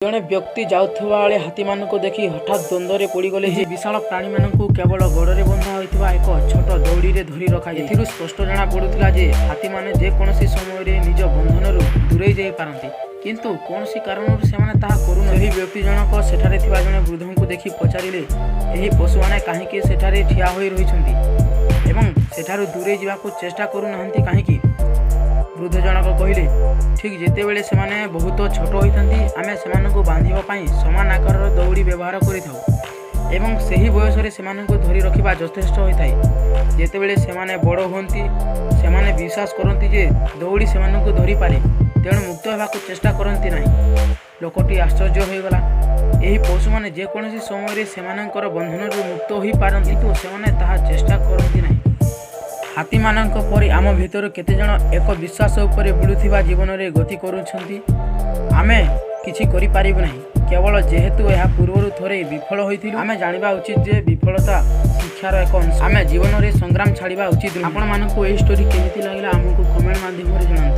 ଜଣେ ବ୍ୟକ୍ତି ଯାଉଥିବା ବେଳେ ହାତୀମାନଙ୍କୁ ଦେଖି ହଠାତ୍ ଦ୍ୱନ୍ଦ୍ୱରେ ପଡ଼ିଗଲେ। ଏହି ବିଶାଳ ପ୍ରାଣୀମାନଙ୍କୁ କେବଳ ଗୋଡ଼ରେ ବନ୍ଧା ହୋଇଥିବା ଏକ ଛୋଟ ଦଉଡ଼ିରେ ଧରି ରଖାଯାଇଛି। ଏଥିରୁ ସ୍ପଷ୍ଟ ଜଣାପଡ଼ୁଥିଲା ଯେ ହାତୀମାନେ ଯେକୌଣସି ସମୟରେ ନିଜ ବନ୍ଧନରୁ ଦୂରେଇ ଯାଇପାରନ୍ତି, କିନ୍ତୁ କୌଣସି କାରଣରୁ ସେମାନେ ତାହା କରୁନଥିଲେ। ସେହି ବ୍ୟକ୍ତି ଜଣକ ସେଠାରେ ଥିବା ଜଣେ ବୃଦ୍ଧଙ୍କୁ ଦେଖି ପଚାରିଲେ, ଏହି ପଶୁମାନେ କାହିଁକି ସେଠାରେ ଠିଆ ହୋଇ ରହିଛନ୍ତି ଏବଂ ସେଠାରୁ ଦୂରେଇ ଯିବାକୁ ଚେଷ୍ଟା କରୁନାହାନ୍ତି କାହିଁକି? ବୃଦ୍ଧ ଜଣକ କହିଲେ, ଠିକ୍ ଯେତେବେଳେ ସେମାନେ ବହୁତ ଛୋଟ ହୋଇଥାନ୍ତି, ଆମେ ସେମାନଙ୍କୁ ବାନ୍ଧିବା ପାଇଁ ସମାନ ଆକାରର ଦଉଡ଼ି ବ୍ୟବହାର କରିଥାଉ ଏବଂ ସେହି ବୟସରେ ସେମାନଙ୍କୁ ଧରି ରଖିବା ଯଥେଷ୍ଟ ହୋଇଥାଏ। ଯେତେବେଳେ ସେମାନେ ବଡ଼ ହୁଅନ୍ତି, ସେମାନେ ବିଶ୍ୱାସ କରନ୍ତି ଯେ ଦଉଡ଼ି ସେମାନଙ୍କୁ ଧରିପାରେ, ତେଣୁ ମୁକ୍ତ ହେବାକୁ ଚେଷ୍ଟା କରନ୍ତି ନାହିଁ। ଲୋକଟି ଆଶ୍ଚର୍ଯ୍ୟ ହୋଇଗଲା। ଏହି ପଶୁମାନେ ଯେକୌଣସି ସମୟରେ ସେମାନଙ୍କର ବନ୍ଧନରୁ ମୁକ୍ତ ହୋଇପାରନ୍ତି, କିନ୍ତୁ ସେମାନେ ତାହା ଚେଷ୍ଟା କରନ୍ତି ନାହିଁ। ହାତୀମାନଙ୍କ ପରି ଆମ ଭିତରୁ କେତେଜଣ ଏକ ବିଶ୍ୱାସ ଉପରେ ବୁଲୁଥିବା ଜୀବନରେ ଗତି କରୁଛନ୍ତି, ଆମେ କିଛି କରିପାରିବୁ ନାହିଁ, କେବଳ ଯେହେତୁ ଏହା ପୂର୍ବରୁ ଥରେ ବିଫଳ ହୋଇଥିଲୁ? ଆମେ ଜାଣିବା ଉଚିତ ଯେ ବିଫଳତା ଶିକ୍ଷାର ଏକ ଅଂଶ। ଆମେ ଜୀବନରେ ସଂଗ୍ରାମ ଛାଡ଼ିବା ଉଚିତ ନୁହେଁ। ଆପଣମାନଙ୍କୁ ଏହି ଷ୍ଟୋରି କେମିତି ଲାଗିଲା, ଆମକୁ କମେଣ୍ଟ ମାଧ୍ୟମରେ ଜଣାନ୍ତୁ।